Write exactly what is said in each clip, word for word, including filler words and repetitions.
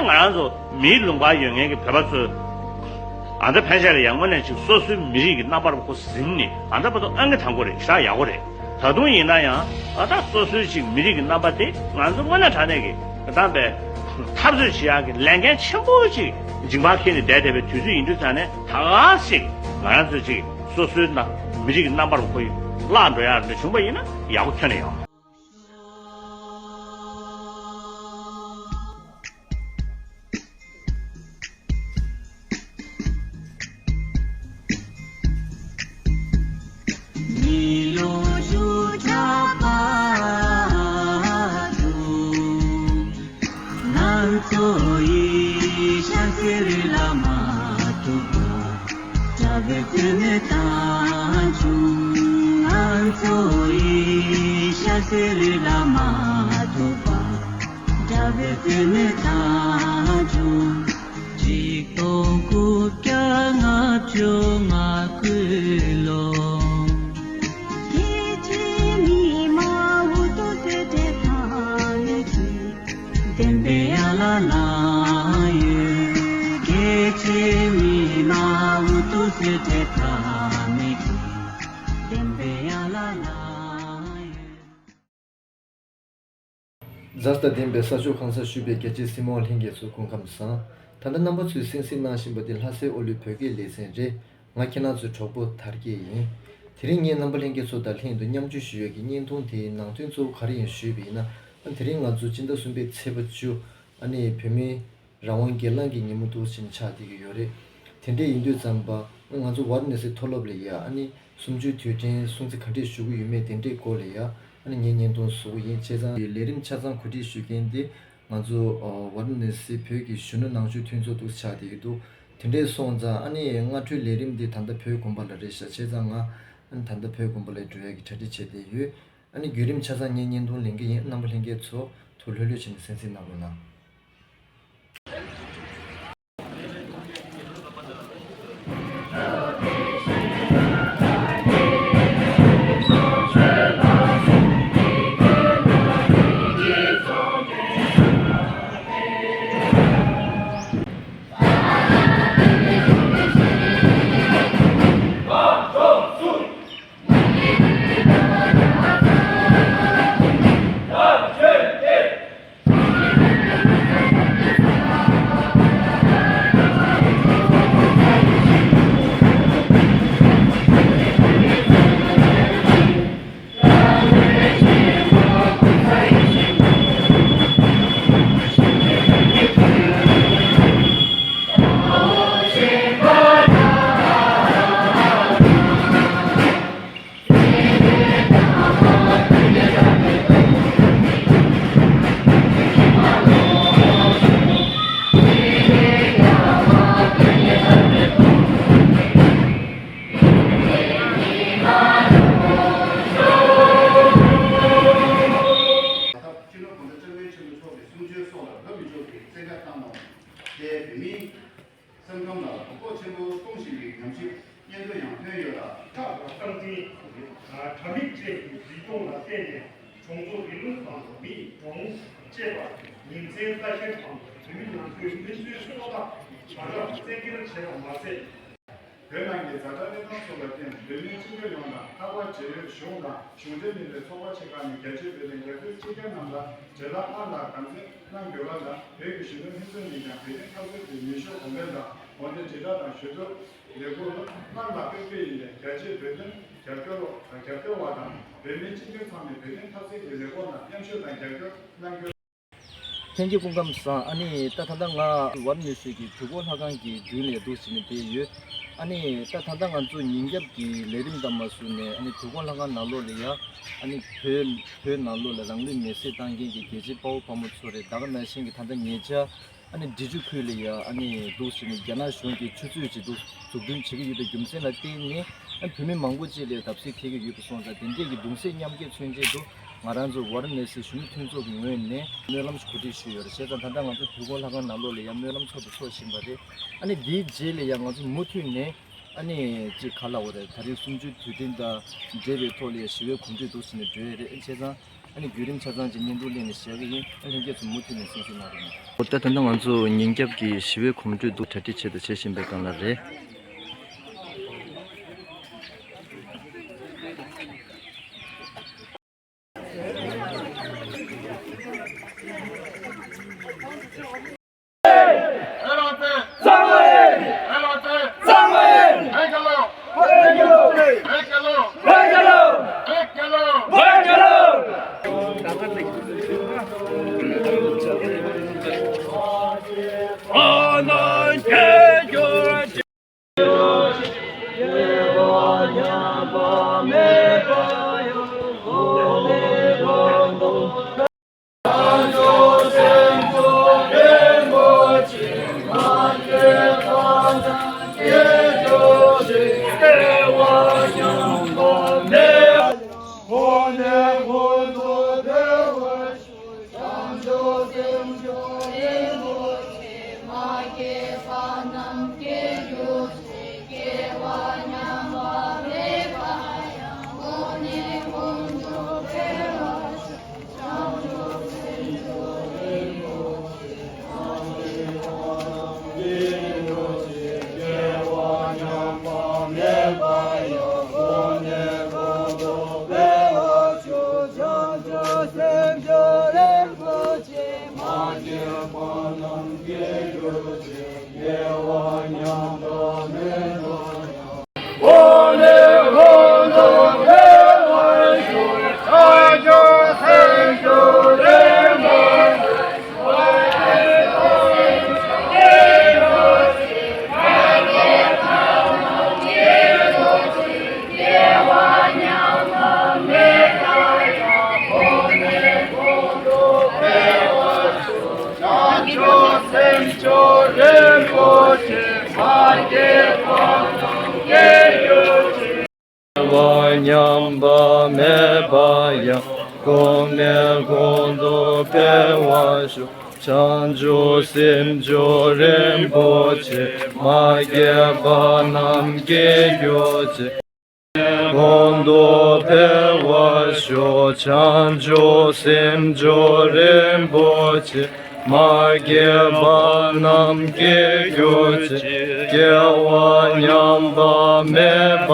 ང་རང་ཚོ་མིའི་ལུང་པར་ཡོད་མཁན་གྱི་བོད་པ་ཚོས་ཨ་ད་ཕན་ཆད་ལ་ཡང་དངོས་གནས་ཅིག་སོ་སོའི་མི་རིགས་ཀྱི་རྣམ་པར་ཁོ་ཟིན་ནས་ཨ་ད་བར་དུ་ཨང་ཀི་དང་པོ་རེད། ཞེ་དྲག་ཡག་པོ་རེད། ད་དུང་ཡིན་ན་ཡང་ཨ་ད་སོ་སོའི་ཅིག་མི་རིགས་ཀྱི་རྣམ་པ་དེ་ང་ཚོ་དངོས་གནས་དྲང་གནས་ཀྱི་བདམས་པའི་འཐབ་རྩོད་བྱེད་ཡག་གི་ལས་འགན་ཆེན་པོ་ཅིག་མཇིང་པར་འཁྱེར་ནས་བསྡད་བསྡད་པའི་དུས་ཚོད་ཡིན་དུས་ཙང་ནས། ད་ག་ཞིག་ང་རང་ཚོས་ཅིག་སོ་སོའི་ན་མི་རིགས་ཀྱི་རྣམ་པར་ཁོ་བརླག་འགྲོ་ཡག་འདྲ་བྱུང་པ་ཡིན་ན་ཡག་པོ་ཁྱོན་ནས་ཡོད། ང་ཚོ་ཡི་ཤ་ཟེར་ལ་མ་ཐུག་པ། དགྲ་བོའི་བཙུན་མོ་དང་བྱུང་། ང་ཚོ་ཡི་ཤ་ཟེར་ལ་མ་ཐུག་པ། དགྲ་བོའི་བཙུན་མོ་དང་བྱུང་། ཆིག་སྟོང་དགུ་བརྒྱ་ལྔ་བཅུ་ང་དགུའི་ལོ། སྐད་ཆའི་མིག་དམར་འུ་ཐུག་སེ་བྲེས་ཐང་ནས་ཀྱི། བདེན་པའི་ཡ་ལ་ལ་ཡོད། སྐད་ཆའི་མིག་དམར་འུ་ཐུག་སེ་བྲེས་ཐང་ནས་ཀྱི། བདེན་པའི་ཡ་ལ་ལ་ཡོད། མཛའ་དང་ལྡན་པའི་ས་ཕྱོགས་གང་སར་བཞུགས་པའི་རྒྱ་ཆེའི་གཟིགས་མོ་བ་ལྷན་རྒྱས་ཚོ་སྐུ་ཁམས་བཟང་། ད་ལྟ་རྣམ་པ་ཚོས་གསན་གཟིགས་གནང་བཞིན་པ་འདི་ལྷ་སའི་ཨོ་ལུའི་བོད་སྐད་ལེ་ཚན་རེད། ང་ཁྱེད་རང་ཚོའི་གྲོགས་པོ་དར་རྒྱས་ཡིན། དེ་རིང་ངས་རྣམ་པ་ལྷན་རྒྱས་ཚོ་དང་ལྷན་དུ་མཉམ་སྤྱོད་ཞུ་ཡས་ཀྱི་བརྙན་ཐུང་དེའི་ནང་དོན་གཙོ་བོ་ག་རེ་ཡིན་ཞུས་པ་ཡིན་ན། དེ་རིང་ང་ཚོ་སྤྱི་ཟླ་གསུམ་པའི་ཚེས་པ་བཅུ། ཨ་ནི་བོད་མིའི་རང་དབང་སྒེར་ལངས་ཀྱི་ཉིན་མོ་འདུག་ཕྱིན་ཆགས་བསྡད་ཀྱི་ཡོད་རེད། དེ་འདྲས་ཡིན་དུས་ཙམ་པ་ང་ཚོ་ཝཱ་ར་ཎ་སི་མཐོ་སློབ་ལ་ཡ་ཨ་ནི་གསུམ་བཅུའི་དུས་དྲན་སྲུང་བརྩི་ག་འདྲས་ཞུ་གི་ཡོད་མེད་དེ་འདྲས་སྐོར་ལ་ཡ་ཨ་ནི་ངས་བརྙན་ཐུང་བཟོ་གི་ཡིན། བྱས་ཙང་ལས་རིམ་ཆ་ཚང་གོ་སྒྲིག་ཞུ་མཁན་དེ་ང་ཚོ་ཝཱ་ར་ཎ་སི་བོད་ཀྱི་གཞོན་ནུ་ནང་ཆོས་མཐུན་ཚོགས་འདུག་ཆགས་བསྡད་ཀྱི་འདུག་དེ་འདྲས་སོང་ཙང་ཨ་ནི་སྔ་དྲོའི་ལས་རིམ་འདི་ད་ལྟ་བོད་དགོན་པ་ལ་རེད་ཤག་བྱས་ཙང་ང་ཨ་ནི་ད་ལྟ་བོད་དགོན་པ་ལ་འགྲོ་ཡ་གི་གྲ་སྒྲིག་བྱས་བསྡད་ཡོད། ཨ་ནི་བརྒྱུད་རིམ་ཆ་ཚང་ངས་བརྙན་ཐུང་ལེན་གྱི་ཡིན། རྣམ་པ་ལྷན་རྒྱས་ཚོ་ཐུགས་ལྷོད་ལྷོད་བྱས་ནས་གསན་གཟིགས་གནང་རོགས་གནང་། སྤྱི་ནོར་༸གོང་ས་༸སྐྱབས་མགོན་ཆེན་པོ་མཆོག་གི་གསུང་ཆོས་སོགས་ལ་རག་མི་ཆོག་པའི་བཙན་བཀའ་བཏང་ནོ། དེས་བོད་མིའི་སེམས་ཁམས་ལ་དོ་ཕོག་ཆེན་པོ་གཏོང་བཞིན་པའི་ཉམས་ཞིབ་སྙན་ཐོ་ཡང་ཐོན་ཡོད་ལ། ཁྲག་དང་གསང་འཕྲིན། དྲ་མིག་བཅས་ཀྱི་རིག་སྟོང་ལ་བརྟེན་ནས་གྲོང་ཚོ་རི་ལུང་དང་མི་གྲོང་བཅས་པར་ཉིན་མཚན་ལྟ་བཤེར་དང་བོད་མི་ནང་ཁུལ་མི་གསོད་གསོད་པ་དང་རང་རང་བཙན་སྒེར་བྱས་པ་མ་ཟད། བོད་ནང་གི་ཛ་དྲག་གནས་སྟངས་སོགས་ལ་བརྟེན་བོད་མིའི་སྤྱི་འཐུས་ཡོངས་དང་ལྷག་པར་བྱེས་འོས་གཞུང་དང་གཞུང་འབྲེལ་མིན་པའི་ཚོགས་པ་ཆེ་ཁག་ནས་རྒྱ་ཆེའི་བོད་དོན་རྒྱབ་སྐྱོར་སྤྱི་འཐུས་རྣམས་ལ་འབྲེལ་ཐག་སྔར་ལྷག་དམ་འཛིན་གནང་དགོས་པ་ལ་བོད་ཀྱི་གཞོན་ནུ་ལྷན་ཚོགས་ནས་ཀྱང་བོད་དོན་འཐབ་རྩོད་ཀྱི་ནུས་ཤུགས་གོང་འཕེལ་དང་དགོན་སྡེ་དྲིལ་བསྒྲགས་དང་ཞུ་གཏུག་ལས་འགུལ་སྔར་ལྷག་སྤེལ་རྒྱུ་ཡིན་པས་རྒྱ་ཆེའི་བོད་དོན་རྒྱབ་སྐྱོར་རྒྱབ་སྐྱོར་བ་དང་བོད་མིའི་སྤྱི་འཐུས་ཚང་མས་བོད་དོན་འཐབ་རྩོད་ཀྱི་ལས་འགུལ་ནང་མཉམ་ཞུགས་དང་རྒྱབ་སྐྱོར་གནང་རྒྱུ། ལྷན་རྒྱས་སྐུ་ཁམས་བཟང་། ཨ་ནི་ད་ད་ལྟ་ང་ཝཱ་ར་ཎ་སི་གི་དུས་འཁོར་ལྷ་ཁང་གི་མདུན་ནས་འདུག་བྱས་ནས་བསྡད་ཡོད། ཨ་ནི་ད་ད་ལྟ་ང་ཚོ་ཉིན་རྒྱབ་ཀྱི་ལས་རིམ་དང་མ་ཟུར་ནས་ཨ་ནི་དུས་འཁོར་ལྷ་ཁང་ནང་ལོགས་ལ་ཡ་ཨ་ནི་བོད་བོད་ནང་ལོགས་ལ་རང་ལུས་མེར་སྲེག་བཏང་མཁན་གྱི་རྒྱལ་གཅེས་དཔའ་བོ་དཔའ་མོ་ཚོ་རེད། ད་ག་ནང་བཞིན་གྱི་ད་ལྟ་ཉེ་ཆར་ཨ་ནི་འབྲི་ཆུ་ཁུལ་ལ་ཡ་ཨ་ནི་འདུག་བྱས་ནས་རྒྱ་ནག་གཞུང་གིས་ཆུ་མཛོད་ཅིག་འདུག་འཛུགས་སྐྲུན་བྱེད་ཀྱི་ཡོད་པའི་རྒྱུ་མཚན་ལ་བརྟེན་ནས་ཨ་བོད་མི་མང་པོ་ཅིག་ལ་བརྡབ་གསིག་ཐེབས་ཀྱི་ཡོད་པ་སོང་ཙང་དེ་འདྲས་ཀྱི་གདུང་སེམས་མཉམ་སྐྱེད་མཚོན་ཆེད་དུ་ང་རང་ཚོ་ཝཱ་ར་ཎ་སི་གཞོན་ནུ་མཐུན་ཚོགས་ཀྱི་ངོས་ནས་སྨོན་ལམ་གོ་སྒྲིག་ཞུས་ཡོད་རེད། བྱས་ཙང་ད་ལྟ་ང་ཚོ་དུས་འཁོར་ལྷ་ཁང་ནང་ལོགས་ལ་ཡང་སྨོན་ལམ་ཚོགས་དང་ཚོགས་བཞིན་པ་རེད། ཨ་ནི་དེའི་རྗེས་ལ་ཡང་ང་ཚོ་མུ་མཐུད་ནས་ཨ་ནི་ཅིག་ག་ལབ་དགོས་རེད། ད་རེས་གསུམ་བཅུའི་དུས་དྲན་དང་འབྲེལ་བའི་ཐོག་ལ་ཡང་ཞི་བའི་གོམ་བགྲོད་འདུག་བྱས་ནས་འགྲོ་ཡས་རེད། བྱས་ཙང་ ཨ་ནི་བརྒྱུད་རིམ་ཆ་ཚང་ཅིག་སྙན་སྒྲོན་སླེབས་ནས་བཞག་གི་ཡིན། ཨ་ལྷན་རྒྱས་ཚོ་མུ་མཐུད་ནས་གསན་གཟིགས་གནང་རོགས་གནང་། འོ་ད་ད་ལྟ་ང་ཚོ་ཉིན་རྒྱབ་ཀྱི་ཞི་བའི་གོམ་བགྲོད་འདུག་གྲ་སྒྲིག་ཆེད་དུ་བྱེད་བཞིན་པའི་སྒང་ལ་རེད། སྐྱེ་བ་ཉམས་པ་མེད་པ་ཡང་། གོང་ནས་གོང་དུ་འཕེལ་བར་ཤོག་བྱང་ཆུབ་སེམས་མཆོག་རིན་པོ་ཆེ། མ་སྐྱེས་པ་རྣམས་སྐྱེ་གྱུར་ཅིག་གོང་དུ་འཕེལ་བར་ཤོག་བྱང་ཆུབ་སེམས་མཆོག་རིན་པོ་ཆེ། མ་སྐྱེས་པ་རྣམས་སྐྱེ་གྱུར་ཅིག་སྐྱེ་བ་ཉམས་པ་མེད་པ་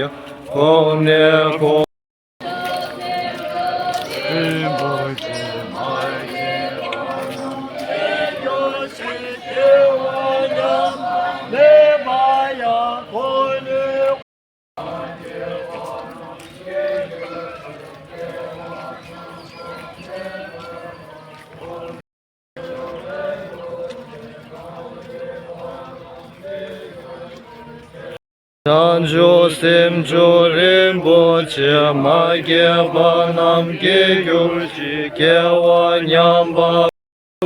ཡང་། གོང་ནས་གོང་དུ་འཕེལ་བར་ཤོག་བྱང་ཆུབ་སེམས་མཆོག་རིན་པོ་ཆེ། མ་སྐྱེས་པ་རྣམས་སྐྱེ་གྱུར་ཅིག་སྐྱེ་བ་ཉམས་པ་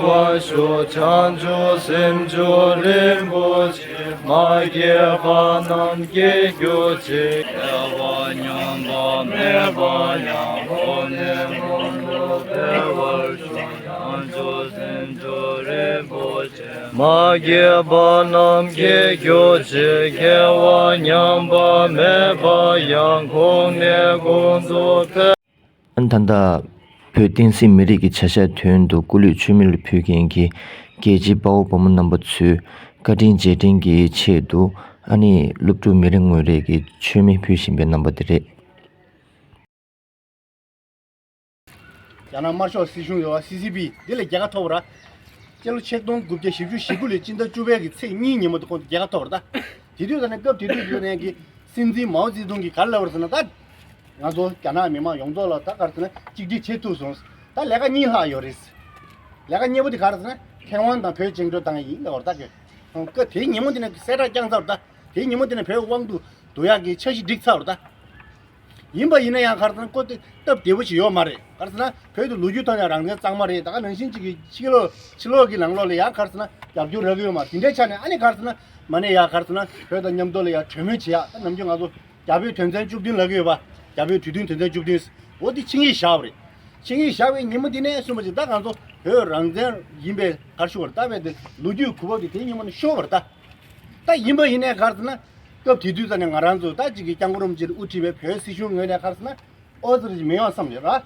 བར་ཤོག་བྱང་ཆུབ་སེམས་མཆོག་རིན་པོ་ཆེ། མ་སྐྱེས་པ་རྣམས་སྐྱེ་གྱུར་ཅིག་སྐྱེ་བ་ཉམས་པ་མེད་པ་ཡང་། གོང་ནས་གོང་དུ་འཕེལ་བར་ཤོག་བྱང་ཆུབ་སེམས་མཆོག་རིན་པོ་ཆེ། མ་སྐྱེས་པ་རྣམས་སྐྱེ་གྱུར་ཅིག་སྐྱེ་བ་ཉམས་པ་མེད་པ་ཡང་། གོང་ནས་གོང་དུ་འཕེལ། ཨ་ནི་ད་ལྟ་བོད་བསྟན་སྲིད་མི་རིགས་ཀྱི་བྱ་གཞག་དོན་དུ་སྐུ་ལུས་མཆོད་མེ་ལ་ཕུལ་མཁན་གྱི་རྒྱལ་གཅེས་དཔའ་བོ་དཔའ་མོ་རྣམ་པ་ཚོའི་བཀའ་དྲིན་རྗེས་དྲན་གྱི་ཆེད་དུ། ཨ་ནི་སློབ་ཕྲུག་མི་རེ་ངོ་རེ་གིས་མཆོད་མེ་ཕུལ་བཞིན་པའི་རྣམ་པ་དེ་རེད། རྒྱ་ནག་དམར་ཤོག་སྲིད་གཞུང་ཡོད་པ་སི་སི་པི་འདི་ལ་རྒྱལ་ཁ་ཐོབ་པ་ར། སྤྱི་ལོ་ཆིག་སྟོང་དགུ་བརྒྱ་བཞི་བཅུ་ཞེ་དགུ་ལོའི་སྤྱི་ཟླ་བཅུ་པའི་གི་ཚེས་གཉིས་ཉིན་མོ་དེ་ཁོང་ཚོ་རྒྱལ་ཁ་ཐོབ་པ་རེད་ད། དེ་དུས་ད་ནས་སྐབས་དེ་དུས་དེ་ནས་གི་སྲིད་འཛིན་མའོ་ཙེ་ཏུང་གིས་ག་རེ་ལབ་པ་རེད་ཟེར་ན། ད་ང་ཚོ་རྒྱ་ནག་མི་མང་ཡོངས་རྫོགས་ལ་ད་ག་རེ་ཟེར་ན་གཅིག་སྒྲིལ་བྱེད་ཐུབ་སོང་། ད་ལས་ཀ་གཉིས་ལྷག་ཡོད་རེད། ལས་ཀ་གཉིས་པོ་དེ་ག་རེ་ཟེར་ན་ཐའེ་ཝན་དང་བོད་བཅིངས་འགྲོལ་བཏང་ཡ་ཡིན་ལབ་པ་རེད་ད། ཁོང་སྐབས་དེའི་ཉིན་མོ་དེ་ནས་གི་གསལ་བསྒྲགས་བསྐྱངས་ཚར་བ་རེད་ད། དེའི་ཉིན་མོ་དེ་ནས་བོད་དབང་དུ་བསྡུ་ཡག་གི་འཆར་གཞི་བསྒྲིགས་ཚར་བ་རེད་ད། ཡིན་པ་ཡིན་ན་ཡང་ག་རེ་ཟེར་ན་ཀོ་དེ་སྟབས་བདེ་པོ་ཞིག་ཡོད་མ་རེད། ག་རེ་ཟེར་ན་བོད་དུ་ལོ་རྒྱུས་ཐོག་ནས་རང་བཙན་གཙང་མ་རེད། ད་ག་ནང་བཞིན་གཅིག་གི་ཕྱི་ལོགས་ཕྱི་ལོགས་ཀྱི་ནང་ལོགས་ལ་ཡང་ག་རེ་ཟེར་ན་རྒྱབ་སྐྱོར་རག་གི་ཡོད་མ་རེད། དེ་འདྲའི་ཆ་ནས་ཨ་ནི་ག་རེ་ཟེར་ན་མ་ནས་ཡང་ག་རེ་ཟེར་ན་བོད་དང་མཉམ་དུ་ལ་ཡང་གྲོས་མོལ་བྱེད་ཡག་ད་ནམ་རྒྱུན་ང་ཚོ་རྒྱ་བོད་དོན་ཚན་བཅུ་བདུན་ལབ་ཀྱི་ཡོད་པ། རྒྱ་བོད་གྲོས་མཐུན་དོན་ཚན་བཅུ་བདུན། འོ་དེ་ཆིངས་ཡིག་བཞག་པ་རེད། ཆིངས་ཡིག་བཞག་པའི་ཉིན་མོ་དེ་ནས་གསུངས་པ་ཅིག་ད་ང་ཚོ་བོད་རང་བཙན་ཡིན་པའི་ག་རེ་ཞུ་དགོས་རེད། ད་བས་དེ་ལོ་རྒྱུས་གོ་སྐབས་དེ་དེའི་ཉིན་མོ་ནས་ཤོར་བ་རེད་ད། ད་ཡིན་པ་ཡིན་ནའི་ག་རེ་ཟེར་ན། སྐབས་དེ་དུས་ཙ་ནས་ང་རང་ཚོ་ད་ཅིག་གི་སྐྱབས་མགོན་རིན་པོ་ཆེ་ལ་དབུ་ཁྲིད་པའི་བོད་སྲིད་གཞུང་ངོས་ནས་ག་རེ་ཟེར་ན། ཨོ་ཙི་རེ་ཅིག་མི་ཡོང་བསམ་ཡོད་ར།